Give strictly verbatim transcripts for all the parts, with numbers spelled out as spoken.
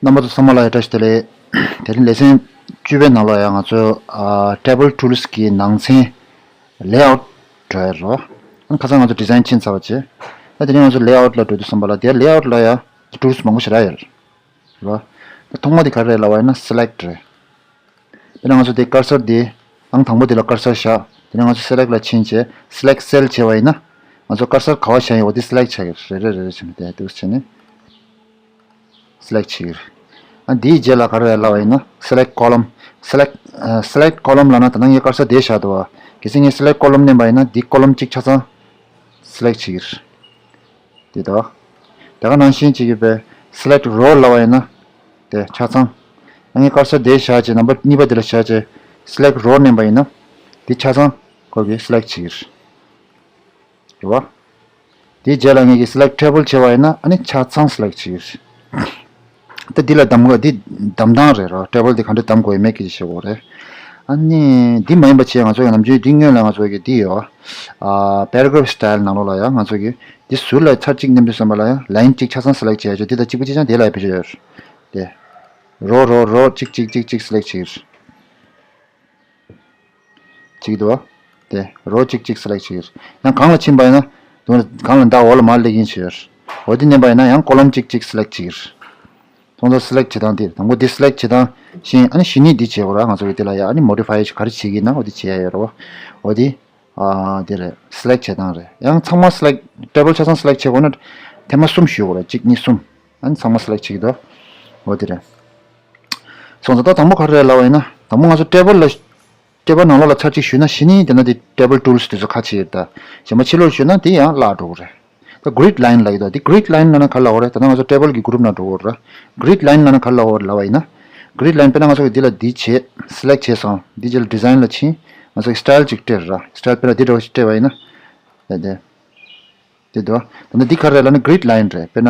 རྣམ་པ་ཚོ་ཚང་མ་ལ་ཡང་བཀྲ་ཤིས་བདེ་ལེགས། དེ་རིང་ལེ་ཚན་བཅུ་པའི་ནང་ལ་ཡང་ང་ཚོ་ཨ་Table Tools གི་ནང་ཚན་Layout འགྲོ་ཡ་རོ། ཨ་ཁ་སང་ང་ཚོ་Design ཕྱིན་ཚར་བ་བྱས། ད་དེ་རིང་ང་ཚོ་Layout ལ་འགྲོ་དུས་ཙམ་པ་ལ་དེ་Layout ལ་ཡང་Tools མང་པོ་ཞེ་དྲག་ཡོད་རེད་རོ། ད་ཐོག་མ་དེ་ག་རེ་རེད་ལབ་པ་ཡིན་ན་Select རེད། དཔེར་ན་ང་ཚོ་དེ་ཀར་སར་དེ་ཨང་དང་པོ་དེ་ལ་ཀར་སར་བཞག་དེ་ནས་ང་ཚོ་Select ལ་ཕྱིན་བྱས་Select Cell བྱས་པ་ཡིན་ན། ང་ཚོ་ཀར་སར་ག་བ་བཞག་ཡིན་འོ་དེ་Select བྱ་གི་རེད། རེ་རེ་རེ་རེ་བྱས་ནས་དེ་འདུག་བྱས་ནས་Select བྱེད་ཀྱི་རེད། ཨ་འདིའི་རྗེས་ལ་ག་རེ་རེད་ལབ་པ་ཡིན་ན་Select Column། Select ཨ་Select Column ལབ་ན་ད་ནང་ངས་ཀར་སར་དེ་བཞག་འདུག་བ། གལ་སྲིད་ངས་Select Column མནན་པ་ཡིན་ན་འདི་Column གཅིག་ཆ་ཚང་Select བྱེད་ཀྱི་རེད། དེ་དང་། དེ་ག་ནང་བཞིན་བྱེད་ཀྱི་པའི་Select Row ལབ་པ་ཡིན་ན། དེ་ཆ་ཚང་། ཨ་ངས་ཀར་སར་དེ་བཞག་བྱས་ནམ་པར་གཉིས་པ་དེ་ལ་བཞག་བྱས་Select Row མནན་པ་ཡིན་ན། དེ་ཆ་ཚང་ཁོ་གིས་Select བྱེད་ཀྱི་རེད། རེད་བ། དེའི་རྗེས་ལ་ངས་ཀྱིས་Select Table བྱས་པ་ཡིན་ན་ཨ་ནི་ཆ་ཚང་Select བྱེད་ཀྱི་རེད། ད་འདི་ལ་གདམ་ག་འདི་གདམ་སྟངས་རེད་རོ། Table འདི་ག་འདྲ་གདམ་དགོས་ཡོད་མེད་ཀྱི་བཤད་དགོས་རེད། ཨ་ནི་འདི་མ་ཡིན་པ་བྱས་ང་ཚོ་ཡང་ནམ་རྒྱུན་འདི་སྔོན་ལ་ང་ཚོ་གི་འདི་ཡོད། ཨ་Paragraph Style ནང་ལོགས་ལ་ཡང་ང་ཚོ་གི་འདི་ཟུར་ལ་ཚར་གཅིག་མནན་དུས་ཙམ་པ་ལ་ཡང་Line གཅིག་ཆ་ཚང་Select བྱས་ཡོད། འདི་དང་གཅིག་པ་གཅིག་རྐྱང་དེ་ལ་ཡང་བེད་སྤྱོད་ཡོད་རེད། དེ་Row Row Row གཅིག་གཅིག་གཅིག་གཅིག་Select བྱེད་ཀྱི་རེད། གཅིག་འདུག་བ། དེ་Row གཅིག་གཅིག་Select བྱེད་ཀྱི་རེད། ཡང་གང་ལ་ཕྱིན་པ་ཡིན་ན། དེ་གང་ལ་མདའ་འོག་ལ་མར་སླེབས་ཀྱིན་བྱེད་ཀྱི་རེད། འོ་དེ་མནན་པ་ཡིན་ན་ཡང་Column གཅིག་གཅིག་Select བྱེད་ཀྱི་རེད། ཚང་ཚང་Select བྱེད་སྟངས་དེ་རེད། དང་པོ་འདི་Select བྱེད་སྟངས་བཞིན་ཨ་ནི་གཞི་ནས་འདི་བྱེད་དགོས་ར། ང་ཚོ་གི་དེ་ལ་ཡང་ཨ་ནི་Modify ག་རེ་བྱེད་ཀྱི་ཡིན་ན་འོ་དེ་བྱེད་ཡ་ཡོད་རེད་བ། འོ་དེ། ཨ་དེ་རེད། Select བྱེད་སྟངས་རེད། ཡང་ཚང་མ་Select Table ཆ་ཚང་Select བྱེད་དགོས་ན། ཐེངས་མ་གསུམ་ཞུ་དགོས་རེད། གཅིག་གཉིས་གསུམ། ཨ་ནི་ཚང་མ་Select བྱེད་ཀྱི་འདུག་འོ་དེ་རེད། སོང་ཙང་ད་དང་པོ་ག་རེ་རེད་ལབ་པ་ཡིན་ན། དང་པོ་ང་ཚོ་Table ལ། Table ནང་ལོགས་ལ་ཚར་གཅིག་ཞུས་ན་གཞི་ནས་དེ་ན་དེ་Table Tools དེ་ཚོ་ཁ་ཕྱེ་ཡོད་ད། གཞན་པ་ཕྱི་ལོགས་ཞུས་ན་དེ་ཡང་བརླག་འགྲོ་གི་རེད། ད་Grid Line ལབ་ཀྱི་འདུག་འདི་Grid Line ལབ་ན་ག་རེ་ལབ་དགོས་རེད། ད་ལྟ་ང་ཚོ་Table གི་Group ནང་འགྲོ་དགོས་རེད། Grid Line ལབ་ན་ག་རེ་ལབ་དགོས་རེད་ལབ་པ་ཡིན་ན། Grid Line དཔེར་ན་ང་ཚོ་གི་འདི་ལ་འདི་བྱས། Select བྱས་སོང་། འདི་རྗེས་ལ་Design ལ་ཕྱིན། ང་ཚོ་གི་Style ཅིག་སྤྲད་ར། Style དཔེར་ན་འདི་འདྲ་བ་ཞིག་སྤྲད་པ་ཡིན་ན། དེ་དེ། དེ་འདུག་ད་ནི་འདི་ག་རེ་ལབ་ན་Grid Line རེད། དཔེར་ན།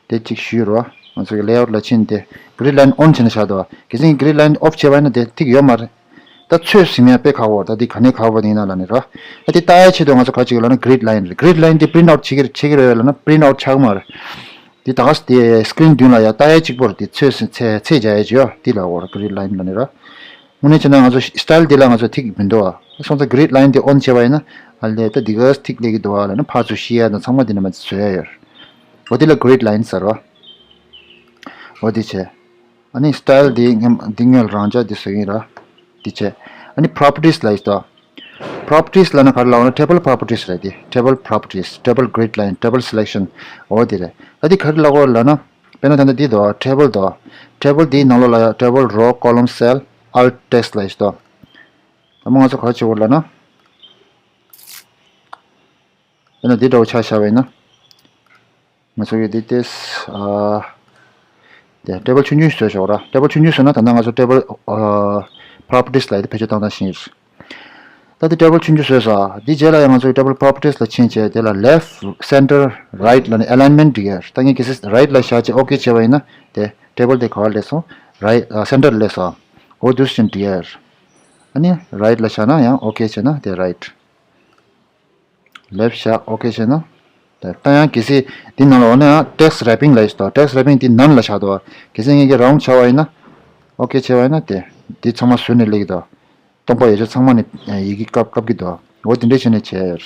དེ་གཅིག་ཞུས་རོ། ང་ཚོ་གི་Layout ལ་ཕྱིན་ཏེ། Grid Line on བྱས་ནས་བཞག་འདུག་གལ་སྲིད་Grid Line off བྱས་པ་ཡིན་ན་དེ་ཐིག་ཡོད་མ་རེད། ད་ཚོད་ཟིན་ཡ་དཔེ་ཁག་པོ། ད་འདི་ག་ནས་ཁག་པོ་ཡིན་ན་ལབ་ནི་རོ། ད་དེ་ལྟ་ཡ་ཆེད་དུ་ང་ཚོ་ག་ཅིག་ལབ་ན་Grid Line རེད། Grid Line དེ་Print out བྱེད་ཀྱི་བྱེད་ཀྱི་རེད་ལབ་ན་Print out ཆགས་མ་རེད། དེ་ད་ག་དེ་Screen མདུན་ལ་ཡ་ལྟ་ཡ་གཅིག་པོ་རེད། དེ་ཚོད་ཚད་ཚད་རྒྱག་ཡ་ཅིག་ཡོད། དེ་ལ་འོ་ར་Grid Line ལབ་ནི་རོ། དངོས་གནས་བྱས་ན་ང་ཚོ་Style འདི་ལ་ང་ཚོ་ཐིག་མི་འདུག་ཨ། སོང་ཙང་Grid Line འདི་on བྱས་པ་ཡིན་ན། ཨ་ལས་ད་འདི་ག་ཐིག་སླེབས་ཀྱི་འདུག་ཨ་ལབ་ན་ཕར་ཚུར་ཤེས་ཡ་དང་ཚང་མ་འདི་ནས་མ་བཟོ་ཡ་ཡོད། འོ་འདི་ལ་Grid Line ཟེར་བ། འོ་འདི་བྱས། ཨ་ནི་Style འདི་ངས་འདི་སྔོན་རང་འཇགས་འདི་བཟོས་ཡིན་ར། འདི་བྱས། ཨ་ནི་Properties ལབ་ཡོད་དོ། Properties ལབ་ན་ག་རེ་ལབ་ན་Table Properties རེད་དེ། Table Properties, Table Grid Line, Table Selection འོ་འདི་རེད། ད་འདི་ག་རེ་ལབ་དགོས་ལབ་ན། དཔེར་ན་ད་ལྟ་འདི་དོ། Table དོ། Table འདིའི་ནང་ལོགས་ལ་ཡ་Table, Row, Column, Cell, Alt, Text ལབ་ཡོད་དོ། ད་མ་ང་ཚོ་ག་རེ་བྱེད་དགོས་ལབ་ན། དཔེར་ན་འདི་འདྲ་བོ་ཆ་བཞག་པ་ཡིན་ན། ང་ཚོ་གི་འདི་ཏེས་ཨ། དེ་Table ཆུང་ཆུང་བཟོས་ཆོག་ར། Table ཆུང་ཆུང་བཟོས་ན་ད་ལྟ་ང་ཚོ་Table ཨ་Properties ལ་ཡི་དེ་བེད་སྤྱོད་བཏང་སྟངས་ཤེས་ཀྱི་རེད། ད་འདི་Table ཆུང་ཆུང་བཟོས་སོང་། འདི་རྗེས་ལ་ཡང་ང་ཚོ་Table Properties ལ་ཕྱིན་བྱས་དེ་ལ་Left, Center, Right ལབ་ནས་Alignment འབྲི་གི་ཡོད། ད་ངས་གལ་སྲིད་Right ལ་བཞག་བྱས་OK བྱས་པ་ཡིན་ན་དེ་Table དེ་ག་བར་སླེབས་སོང་། Right ཨ་Center སླེབས་སོང་། འོ་འདུག་སེ་བྱས་ནས་འབྲི་གི་ཡོད། ཨ་ནི་Right ལ་བཞག་ན་ཡང་OK བྱས་ན་དེ་Right། Left བཞག་OK བྱས་ན། དེ་ལྟ་ཡང་གལ་སྲིད་འདི་ནང་ལ་འོ་ན་ཡང་Text Wrapping ལབ་ཡོད་དོ། Text Wrapping འདི་None ལ་བཞག་འདུག་གལ་སྲིད་ངས་ཀྱི་Round བྱས་པ་ཡིན་ན། OK བྱས་པ་ཡིན་ན་དེ་འདི་ཚང་མ་ཟུར་ནས་སླེབས་ཀྱི་འདུག་སྟོང་པ་ཡོད་ཚད་ཚང་མ་ནས་ཡི་གེ་བཀབ་བཀབ་ཀྱི་འདུག་འོ་དེ་འདྲས་བྱས་ནས་བྱས་ཡོད།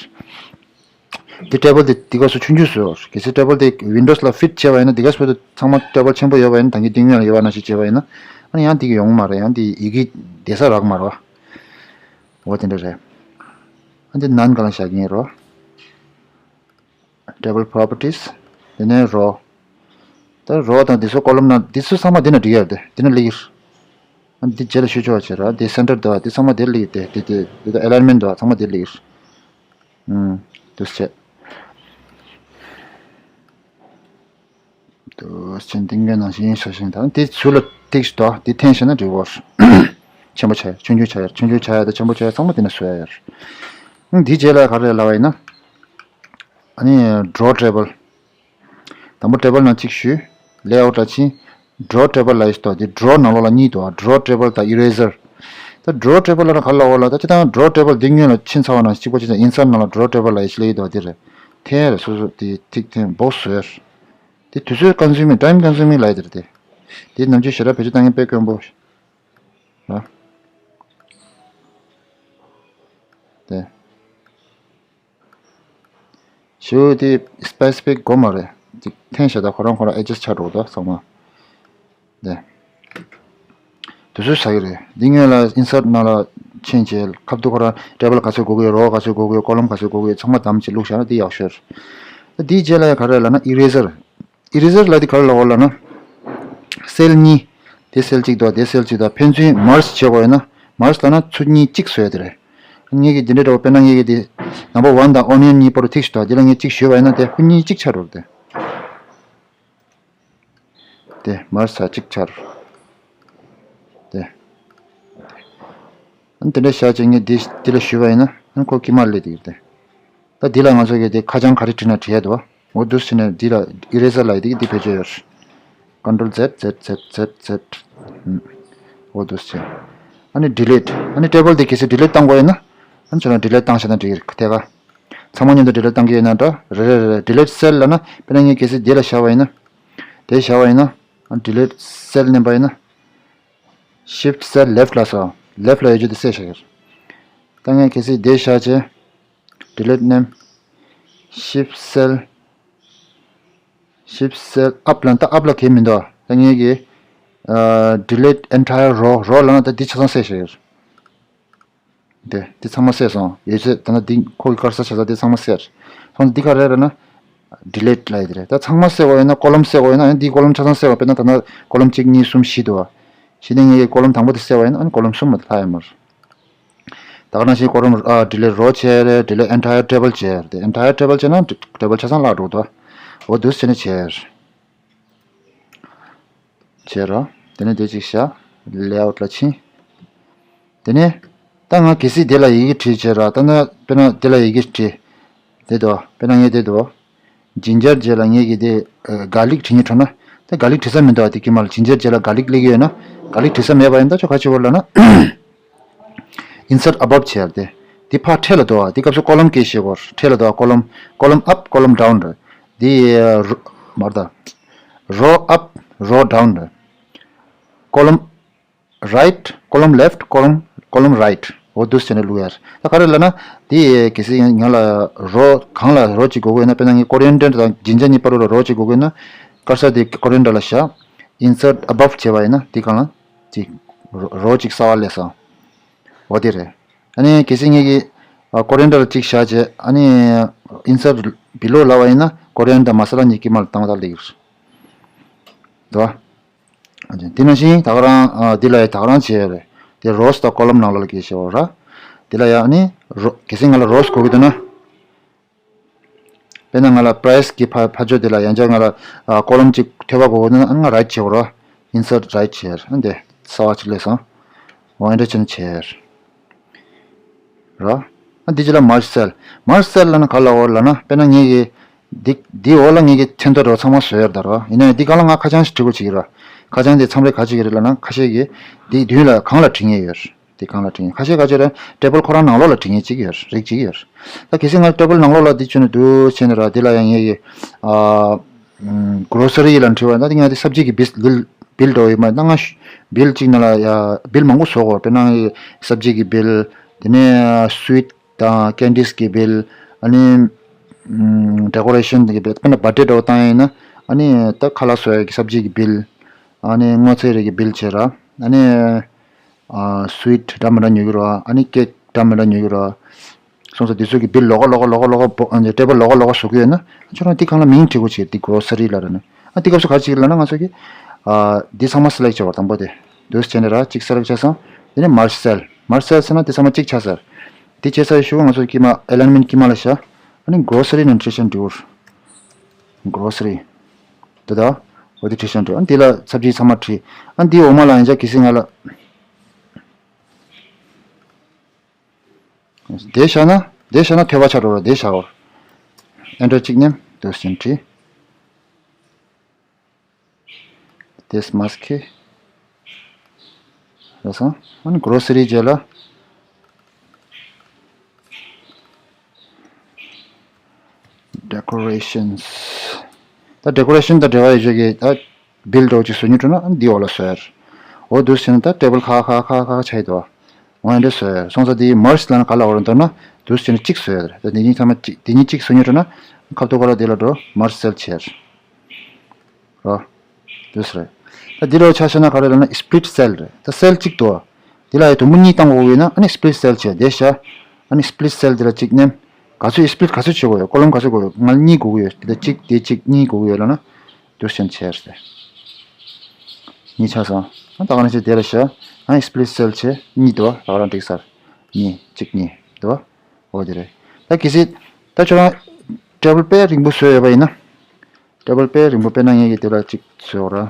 འདི་Table དེ་འདི་ག་སོ་ཆུང་ཆུང་བཟོས། གལ་སྲིད་Table དེ་Windows ལ་Fit བྱས་པ་ཡིན་ན་འདི་ག་སོ་ཚང་མ་Table ཆེན་པོ་ཡོད་པ་ཡིན་ན་ད་གིན་འདི་སྔོན་ལ་ཡོད་པ་ནང་བཞིན་བྱས་པ་ཡིན་ན། ཨ་ནི་ཡང་འདི་གི་ཡོང་མ་རེད། ཡང་འདི་ཡི་གེ་བསྡད་ས་རག་མ་རེད་བ། འོ་དེ་འདྲ་རེད། ཨ་འདི་None ག་ལ་བཞག་གི་ཡིན་རོ། Table Properties དེ་ནས་Row། ད་Row དང་འདི་ཚོ་Column ན་འདི་ཚོ་ཚང་མ་འདི་ན་འབྲི་ཡ་རེད། འདི་ན་སླེབས་ཀྱི་རེད། ཨ་འདི་རྗེས་ལ་ཞུ་ཆོག་བྱེད་ར། འདི་Center དུ་འདི་ཚང་མ་འདིར་སླེབས་ཀྱི་རེད། དེ་དེ་དེ་དེ་Alignment དུ་ཚང་མ་འདིར་སླེབས་ཀྱི་རེད། ཨུམ། འདུག་སེ་བྱས། དུ་ཅན་ཏིང་གི་ནང་བཞིན་ཤ་ཞིང་དང་དེ་ཚུལ་ལ་ཏིག་ཏོ་དེ་འཐེན་ཤེས་ན་འགྲིག་གོ། ཆེན་པོ་བྱ་ཡ་ཆུང་ཆུང་བྱ་ཡ་ཆུང་ཆུང་བྱ་ཡ་དང་ཆེན་པོ་བྱ་ཡ་ཚང་མ་དེ་ནས་བཟོ་ཡ་ཡོད། འདི་རྗེས་ལ་ག་རེ་ལབ་པ་ཡིན་ན། ཨ་ནི་Draw Table། དང་པོ་Table ནང་གཅིག་ཞུས། Layout ལ་ཕྱིན། Draw Table ལ་ཡིས་ཏོ་དེ་Draw ནང་ལོགས་ལ་གཉིས་འདུག Draw Table དང་Eraser། ད་Draw Table ལ་ན་ག་ལ་འོ་ལ་ད་ཅི་དང་Draw Table འདི་སྔོན་ལ་ཕྱིན་ཚར་བ་ནང་གཅིག་པོ་ཅི་དང་Insert ནང་ལ་Draw Table ལ་ཡིས་ལེ་ཡི་ཏོ་དེ་རེད། འཐེན་རེད་སོ་སོ་དེ་ཐིག་འཐེན་box བཟོས། དེ་དུས་ཚོད་consuming time consuming ལ་ཡི་དེ་རེད་དེ། དེ་ནམ་རྒྱུན་ཞེ་དྲག་བེད་སྤྱོད་བཏང་མཁན་དཔེ་དཀོན་པོ་ར། དེ། ཞུ་དེ་སི་པེ་སི་ཕིག་དགོས་མ་རེད། ཅིག་འཐེན་བྱས་ད་ཁོ་རང་ཁོ་རང་ཨེ་ཌ་ཇ་སི་ཊི་ཆགས་འགྲོ་གི་འདུག་ཚང་མ། དེ། དུས་ཚོད་ཟ་གི་རེད། འདི་སྔོན་ལ་ཨིན་སར་ཊི་ནང་ལ་ཕྱིན་བྱས་ཁ་ཐུག་ཁོ་རང་ཊེ་བལ་ག་ཚོད་དགོས་ཀྱི་ཡོད། རོ་ག་ཚོད་དགོས་ཀྱི་ཡོད། ཀོ་ལམ་ག་ཚོད་དགོས་ཀྱི་ཡོད། ཚང་མ་བདམས་བྱས་བླུགས་བཞག་ན་འདི་ཡག་ཤོས་རེད། ད་འདིའི་རྗེས་ལ་ཡང་ག་རེ་ལབ་ན་ཨི་རེ་ཟར། ཨི་རེ་ཟར་ལབ་དེ་ག་རེ་ལབ་ལབ་ན། སེལ་གཉིས། དེ་སེལ་གཅིག་འདུག་དེ་སེལ་གཅིག་འདུག་ཕན་ཚུན་མར་ཇི་བྱེད་དགོས་ཡོད་ན། མར་ཇི་ལབ་ན་ཚུར་གཉིས་གཅིག་བཟོ་ཡ་དེ་རེད། ངེད་ཀྱིས་འདི་འདྲ་འདྲ་བོ་དཔེར་ན་ངེད་ཀྱིས་དེ་ནམ་བར་ཝན་དང་ཨོ་ནི་ཡན་གཉིས་བར་དུ་ཐིག་ཞིག་འདུག་དེ་ལ་ངས་གཅིག་གཞུས་པ་ཡིན་ན་དེ་ཁོ་གཉིས་གཅིག་ཆགས་འགྲོ་རེད་དེ། དེ་མར་ཇི་ས་གཅིག་ཆགས་རེད། དེ། ཨ་ནི་དེ་འདྲ་བྱས་བྱས་ངས་འདི་འདི་ལ་གཞུས་པ་ཡིན་ན་ཨ་ནི་ཁོ་དཀྱིལ་མར་སླེབས་བསྡད་ཀྱི་རེད་དེ། ད་འདི་ལ་ང་ཚོ་གིས་དེ་ཁ་བྱང་ག་རེ་བྲིས་ན་བྲིས་ཡ་འདུག་འོ་འདུག་སེ་བྱས་ནས་འདི་ལ་ཨི་རེ་ཟར་ལབ་ཡ་དེ་གི་འདི་བེད་སྤྱོད་ཡོད་རེད། Control Z Z Z Z Z ཨུམ། འོ་འདུག་སེ་བྱས། ཨ་ནི་ཌི་ལིཊ། ཨ་ནི་ཊེ་བལ་དེ་གལ་སྲིད་ཌི་ལིཊ་བཏང་དགོས་ཡོད་ན། ཨ་ནི་ཁྱོད་རང་ཌི་ལིཊ་བཏང་བཞག་ན་འགྲིག་གི་རེད་ཐད་ཀར། ཚང་མ་མཉམ་དུ་ཌི་ལིཊ་བཏང་གི་ཡོད་ན་འདྲ། རེད་རེད་རེད། ཌི་ལིཊ་སེལ་ལབ་ན་དཔེར་ན་ངས་གལ་སྲིད་འདི་ལ་བཞག་པ་ཡིན་ན། དེ་བཞག་པ་ཡིན་ན། ཨ་ཌི་ལིཊ་སེལ་མནན་པ་ཡིན་ན། Shift cell left ལ་སོང་། ལེཕ་ལ་ཡོད་རྒྱུ་དེ་བསད་བཞག་གི་རེད། ད་ངས་གལ་སྲིད་དེ་བཞག་བྱས། Delete name. Shift cell. Shift cell up ལ་ད་up ལ་གལ་མི་འདུག་ད་ངས་ཀྱི། ཨ། delete entire row. row ལ་ན་ད་འདི་ཆ་ཚང་བསད་བཞག་གི་རེད། དེ་འདི་ཚང་མ་བསད་སོང་། ཡོད་ཚད་ད་ན་འདི་ཁོ་གི་ཀར་སར་ཆ་ཚང་འདི་ཚང་མ་བསད། སོང་འདི་ག་རེ་རེད་ན། delete ལ་ཡོད་རེད། ད་ཚང་མ་བསད་དགོས་ཡོད་ན་ཀོ་ལོམ་བསད་དགོས་ཡོད་ན་ཡང་འདི་ཀོ་ལོམ་ཆ་ཚང་བསད་དགོས། དཔེར་ན་ད་ན་ཀོ་ལོམ་གཅིག་གཉིས་གསུམ་བཞི་འདུག་བ། བཞི་ནས་ངས་ཀྱི་ཀོ་ལོམ་དང་པོ་དེ་བསད་པ་ཡིན་ན་ཨ་ནི་ཀོ་ལོམ་གསུམ་མ་དེ་ལྷག་ཡོད་མ་རེད། ད་ག་ནང་བཞིན་ཀོ་ལོམ་ཨ། delete row བྱས་རེད། delete entire table བྱས་རེད། དེ་entire table བྱས་ན་ཊེ་བལ་ཆ་ཚང་བརླག་འགྲོ་འདུག་འོ་འདུག་སེ་བྱས་ནས་བྱས་རེད། བྱས་རོ། དེ་ནས་དེ་གཅིག་བཞག layout ལ་ཕྱིན། དེ་ནས་ད་ང་གལ་སྲིད་དེ་ལ་ཡི་གེ་བྲིས་བྱས་ར། ད་ནི་དཔེར་ན་དེ་ལ་ཡི་གེ་བྲིས། དེ་འདུག་དཔེར་ན་ངས་དེ་འདུག་ཇིན་ཇར་རྗེས་ལ་ངས་ཀྱི་དེ་གར་ལིག་བྲིས་ཉེ་འཕྲོ་ན། དེ་གར་ལིག་བྲིས་ས་མི་འདུག་དེ་དཀྱིལ་མ་ལ་ཇིན་ཇར་རྗེས་ལ་གར་ལིག་སླེབས་ཀྱི་ཡོད་ན། གར་ལིག་བྲིས་ས་མེད་པ་ཡིན་ད་ཁྱོད་ག་ཅི་བོར་ལ་ན། insert above བྱས་ཏེ། འདི་ཕར་འཕྲེད་ལ་འདུག་བ། འདི་སྐབས་སུ་ཀོ་ལོམ་སྐད་བཤད་དགོས། འཕྲེད་ལ་འདུག་བ། ཀོ་ལོམ། ཀོ་ལོམ་up ཀོ་ལོམ་down རེད། འདི་རོ། མར་ད། row up row down རེད། ཀོ་ལོམ་right ཀོ་ལོམ་left ཀོ་ལོམ་ཀོ་ལོམ་right འོ་འདུག་སེ་བྱས་ནས་བླུག་ཡ་རེད། ད་ག་རེ་ལབ་ན། འདི་གལ་སྲིད་ང་ལ་རོ་གང་ལ་རོ་གཅིག་དགོས་ཀྱི་ཡོད་ན། དཔེར་ན་ངས་ཀོ་རི་ཨེན་ཌར་དང་ཇིན་ཇར་གཉིས་བར་དུ་ལ་རོ་གཅིག་དགོས་ཀྱི་ཡོད་ན། ཀར་སར་དེ་ཀོ་རི་ཨེན་ཌར་ལ་བཞག insert above བྱས་པ་ཡིན་ན་འདི་གང་ལ། གཅིག་རོ་རོ་གཅིག་གསར་པ་སླེབས་སོང་། འོ་དེ་རེད། ཨ་ནི་གལ་སྲིད་ངེད་ཀྱིས་ཨ། ཀོ་རི་ཨེན་ཌར་གཅིག་བཞག་བྱས། ཨ་ནི་insert below ལབ་པ་ཡིན་ན་ཀོ་རི་ཨེན་ཌར་མ་ས་ལ་གཉིས་དཀྱིལ་མ་ལ་བཏང་བ་ལེགས་རེད། འདུག་བ། ཨ་ནི་དེ་ནང་བཞིན་ད་ག་རང་ཨ། འདི་ལ་ཡང་ད་ག་རང་བྱས་ཡོད་རེད། དེ་རོ་སི་དང་ཀོ་ལོམ་ནང་ལོགས་ལ་གལ་བཤད་འོ་ར། དེ་ལ་ཡང་ཨ་ནི་རོ། གལ་སྲིད་ང་ལ་རོ་སི་དགོས་ཀྱི་འདུག་ན། དཔེར་ན་ང་ལ་པ་རའི་སི་གི་ཕ་ཕ་ཕྱོགས་དེ་ལ་ཡང་བསྐྱར་ང་ལ་ཨ། ཀོ་ལོམ་གཅིག་ཐོལ་པ་དགོས་ན་ང་རའིཊ་བྱེད་དགོས་རེད། insert right བྱས། ཨ་འདི་གསར་པ་གཅིག་སླེབས་སོང་། འོ་འདི་འདྲ་བྱས་ནས་བྱས་ར། ཨ་འདི་རྗེས་ལ་merge cell. merge cell ལབ་ན་ག་ལབ་དགོས་ལབ་ན། དཔེར་ན་ངེད་ཀྱིས་འདི་འདི་འོག་ལ་ངེད་ཀྱིས་མཚོན་ཐོ་འདྲ་བོ་ཚང་མ་བཟོས་ཡོད་རེད་ད་ར། ཡིན་ན་ཡང་འདི་སྒང་ལ་ང་ཁ་བྱང་ཞིག་བྲི་དགོས་བྱེད་ཀྱི་ར། ཁ་བྱང་དེ་མཚམས་རེ་ག་བྱེད་ཀྱི་རེད་ལབ་ན། ཁ་ཤས་ཀྱིས་འདི་མདུན་ལ་སྒང་ལ་བྲི་མཁན་ཡོད་རེད། དེ་སྒང་ལ་བྲིས། ཁ་ཤས་ཁ་ཤས་རེད། ཊེ་བལ་ཁོ་རང་ནང་ལོགས་ལ་བྲིས་མཁན་གཅིག་ཡོད་རེད། རིགས་གཅིག་ཡོད་རེད། ད་གལ་སྲིད་ང་ཊེ་བལ་ནང་ལོགས་ལ་འདི་བྱས་ནས་འདུག་བྱས་ནས་ར། འདི་ལ་ཡང་ངེད་ཀྱིས་ཨ། གྷོ་རོ་སི་རི་ལ་འབྲི་བ་ན། འདི་ང་འདི་སབ་ཇི་གི་བིལ་བིལ་བིལ་འདྲ་བོ་ཡོད་མ་རེད། ད་ང་བིལ་གཅིག་ནང་ལ་ཡ་བིལ་མང་པོ་བཟོ་དགོས་རེད། དཔེར་ན་སབ་ཇི་གི་བིལ། དེ་ནས་སུ་ཝིཊ་དང་ཀེན་ཌིས་གི་བིལ། ཨ་ནི་ཨམ། ཌེ་ཀོ་རེ་ཤན་གི་བིལ། དཔེར་ན་བར་ཐི་ཌེ་འདྲ་བོ་བཏང་ཡིན་ན། ཨ་ནི་ད་ཁ་ལག་བཟོ་ཡ་གི་སབ་ཇི་གི་བིལ། ཨ་ནི་སྔོ་ཚལ་རིགས་ཀྱི་བིལ་བྱས་ར། ཨ་ནི་ཨ། སུ་ཝིཊ་འདྲ་མི་འདྲ་ཉོ་གི་ར། ཨ་ནི་ཀེག་འདྲ་མི་འདྲ་ཉོ་གི་ར། སོང་ཙང་དེ་ཚོ་གི་བིལ་ལོགས་ཀ་ལོགས་ཀ་ལོགས་ཀ་ལོགས་ཀ་བོ། ཨ་ནི་ཊེ་བལ་ལོགས་ཀ་ལོགས་ཀ་བཟོ་གི་ཡོད་ན། ཁྱོད་རང་དེ་སྒང་ལ་མིང་བྲི་དགོས་བྱས། དེ་གྷོ་རོ་སི་རི་ལབ་ར་ནི། ཨ་དེ་སྐབས་སུ་ག་རེ་བྱེད་ཀྱི་ལབ་ན། ང་ཚོ་གི་ཨ། འདི་ཚང་མ་སེ་ལེག་བྱེད་དགོས་རེད། དང་པོ་དེ་འདུག་སེ་བྱས་ནས་ར་གཅིག་སེ་ལེག་བྱས་སོང་། དེ་ནས་merge cell. merge cell ཟེར་ན་དེ་ཚང་མ་གཅིག་ཆགས་ཚར། དེ་བྱས་ཚར་བའི་གཞུག་ང་ཚོ་དཀྱིལ་མ་ཨེ་ལའིན་མེན་ཊི་དཀྱིལ་མ་ལ་བཞག་ཨ་ནི་གྷོ་རོ་སི་རི་ནང་བྲིས་ཤིང་འབྲི་དགོས་རེད། གྷོ་རོ་སི་རི། དེ་ད། འོ་དེ་བྲིས་ཤིང་འབྲི། ཨ་ནི་དེ་ལ་ཚབ་ཇི་ཚང་མ་བྲིས། ཨ་ནི་དེའི་འོག་མ་ལ་ཡང་བསྐྱར་གལ་སྲིད་ང་ལ། དེ་བཞག་ན། དེ་བཞག་ན་ཐོལ་པ་ཆགས་འགྲོ་ར། དེ་བཞག་འོ། ཨེན་ཊར་གཅིག་མནན། འདུག་སེ་བྲིས། དེ་མ་སི་ཁི། རེད་སོང་། ཨ་ནི་གྷོ་རོ་སི་རི་རྗེས་ལ། ཌེ་ཀོ་རེ་ཤན་སི། ད་ཌེ་ཀོ་རེ་ཤན་དང་འབྲེལ་བ་ཡོད་ཆོག་གི་ད། བིལ་འདྲ་བོ་ཅིག་བཟོ་སྙིང་འདོད་ན་ཨ་ནི་འདི་འོག་ལ་བཟོ་ཡ་རེད། འོ་འདུག་སེ་བྱས་ན་ད་ཊེ་བལ་ཁ་ཁ་ཁ་ཁ་ཆགས་ཡོད་དོ། འོ་ཡ་འདྲ་བཟོ་ཡ་རེད། སོང་ཙང་འདི་མར་ཇི་ལབ་ན་ག་ལབ་དགོས་རེད་འདོད་ན་འདུག་སེ་བྱས་ན་གཅིག་བཟོ་ཡ་རེད། ད་འདི་གཉིས་ཚང་མ་གཅིག་འདི་གཉིས་གཅིག་བཟོ་སྙིང་འདོད་ན་ཁ་ཐུག་ག་ལ་འདི་ལ་འགྲོ་མར་ཇི་སེལ་བྱས་རེད། རོ། དུས་རེད། ད་འདི་ལོ་ཆ་བཞག་ན་ག་རེ་ལབ་ན་སི་པི་ལིཊ་སེལ་རེད། ད་སེལ་གཅིག་ཏུ། འདི་ལ་ཡི་དུམ་བུ་གཉིས་བཏང་དགོས་ཀྱི་ཡོད་ན་ཨ་ནི་སི་པི་ལིཊ་སེལ་བྱས་དེ་བཞག་ཨ་ནི་སི་པི་ལིཊ་སེལ་འདི་ལ་གཅིག་མནན། ག་ཚོད་སི་པི་ལིཊ་ག་ཚོད་བྱེད་དགོས་ཡོད། ཀོ་ལོམ་ག་ཚོད་དགོས་ཡོད། ང་གཉིས་དགོས་ཀྱི་ཡོད། འདི་ལ་གཅིག་དེ་གཅིག་གཉིས་དགོས་ཀྱི་ཡོད་ལབ་ན། དུས་ཆེན་བྱས་ཟེར། གཉིས་ཆགས་སོང་། ཨ་ད་ག་ནང་བཞིན་དེ་ལ་བཞག་ཨ་ནི་སི་པི་ལིཊ་སེལ་བྱས་གཉིས་འདུག་བ། ད་ག་རང་འགྲིག་ས་རེད། གཉིས་གཅིག་གཉིས་འདུག་བ། འོ་དེ་རེད། ད་གལ་སྲིད། ད་ཁྱོད་རང་ཊེ་བལ་དཔེ་རིང་པོ་བཟོས་ཡོད་པ་ཡིན་ན། ཊེ་བལ་དཔེ་རིང་པོ་དཔེར་ན་ངེད་ཀྱིས་དེ་ལ་གཅིག་བཟོས་ཡོད་ར།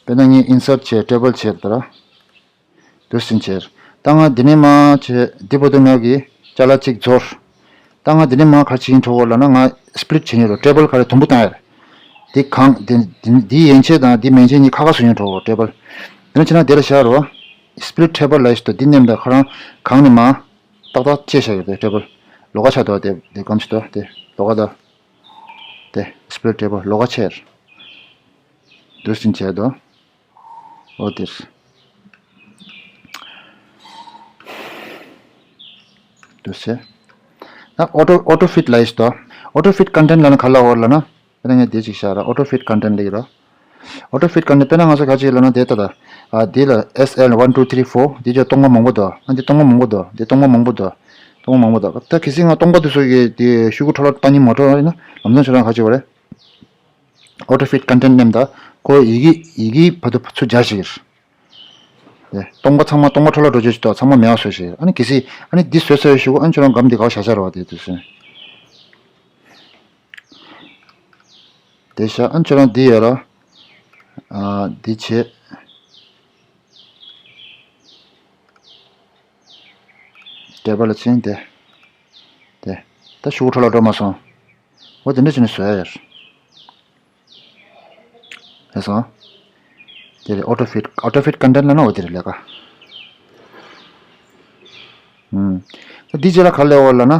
དཔེར་ན་ངས་ཨིན་སརཊ་བྱས་ཊེ་བལ་བྱས་ད་ར། དུས་ཟིན་བྱས། ད་ང་འདི་ནས་མར་བྱས་འདི་བར་དུ་ང་གིས་ཅ་ལག་གཅིག་འཛོལ། ད་ང་འདི་ནས་མར་ག་རེ་བྱེད་ཀྱིན་འགྲོ་དགོས་ལབ་ན་ང་སི་པི་ལིཊ་བྱེད་ཀྱིན་འགྲོ། ཊེ་བལ་ག་རེ་དུམ་བུ་བཏང་ཡ་རེད། འདི་གང་འདི་འདི་འདི་ཡན་ཆད་དང་འདི་མན་ཆད་གཉིས་ཁ་ཁ་བཟོ་ཡོང་འགྲོ་ཊེ་བལ། དེ་ནས་ཕྱིན་ན་དེ་ལ་བཞག་རོགས། སི་པི་ལིཊ་ཊེ་བལ་ལབ་ཡས་ཤིག་འདུག་འདི་མནན་དང་ཁ་རང་གང་ནས་མར་ཏག་ཏག་བཅད་བཞག་ཡོད་རེད་ཊེ་བལ། ལོགས་ཀ་ཆགས་འདུག་དེ་དེ་གམ་ཞིག་འདུག་དེ་ལོགས་ཀ་འདུག་དེ་སི་པི་ལིཊ་ཊེ་བལ་ལོགས་ཀ་ཆགས་ཡོད་རེད། འདུག་སེ་བྱས་འདུག་འོ་དེ་རེད། འདུག་སེ། ད་ཨོ་ཊོ་ཨོ་ཊོ་ཕིཊ་ལབ་ཡས་ཤིག་འདུག་ཨོ་ཊོ་ཕིཊ་ཀོན་ཊེན་ཊི་ལབ་ན་ག་ལབ་དགོས་ལབ་ན། ཨ་ནི་ངས་འདི་ཅིག་བཞག་ར། ཨོ་ཊོ་ཕིཊ་ཀོན་ཊེན་ཊི་ལབ་ཀྱི་ར། ཨོ་ཊོ་ཕིཊ་ཀོན་ཊེན་ཊི་དཔེར་ན་ང་ཚོ་ག་ཅིག་ལབ་ན་དེ་ལྟ་ད། ཨ་འདི་ལ་ཨེས་ཨེལ་ཝན་ཊུ་ཐི་རི་ཕོར་འདི་ཅོ་སྟོང་པ་མང་པོ་འདུག་ཨ་འདི་སྟོང་པ་མང་པོ་འདུག་འདི་སྟོང་པ་མང་པོ་འདུག་སྟོང་པ་མང་པོ་འདུག་ད་གལ་སྲིད་ང་སྟོང་པ་དེ་ཚོ་གི་དེ་ཤོག་གུ་འཕྲོ་བརླག་བཏང་སྙིང་མ་བྲོ་བ་ཡིན་ན་ལམ་སང་ཁྱོད་རང་ག་ཅིག་བ་རེད། ཨོ་ཊོ་ཕིཊ་ཀོན་ཊེན་ཊི་མནན་ད་ཁོ་ཡི་གེ་ཡི་གེ་བར་དུ་ཚུར་སྦྱར་ཞིག་རེད། སྟོང་པ་ཚང་མ་སྟོང་པ་འཕྲོ་བརླག་འགྲོ་བྱེད་ཅིག་འདུག་ཚང་མ་མེད་པ་བཟོ་ཞིག་ཨ་ནི་གལ་སྲིད་ཨ་ནི་འདི་བཟོས་ཚར་བའི་ཤོག་གུ་ཨ་ནི་ཁྱོད་རང་སྒམ་འདི་ག་བ་བཞག་བཞག་རོགས་དེ་དུས་ཚོད། དེ་བཞག་ཨ་ནི་ཁྱོད་རང་འདི་ཡོད་ར། ཨ་འདི་བྱེད། ཊེ་བལ་ལ་ཕྱིན་ཏེ། དེ། ད་ཤོག་གུ་འཕྲོ་བརླག་འགྲོ་མ་སོང་། འོ་དེ་འདྲ་བྱས་ནས་བཟོ་ཡ་ཡོད། ལགས་སོ། དེ་རེད། ཨོ་ཊོ་ཕིཊ་ཨོ་ཊོ་ཕིཊ་ཀོན་ཊེན་ཊི་ལབ་ན་འོ་དེ་རེད་ལས་ཀ་ཨུམ། ད་འདི་རྗེས་ལ་ག་རེ་ལབ་དགོས་ལབ་ན།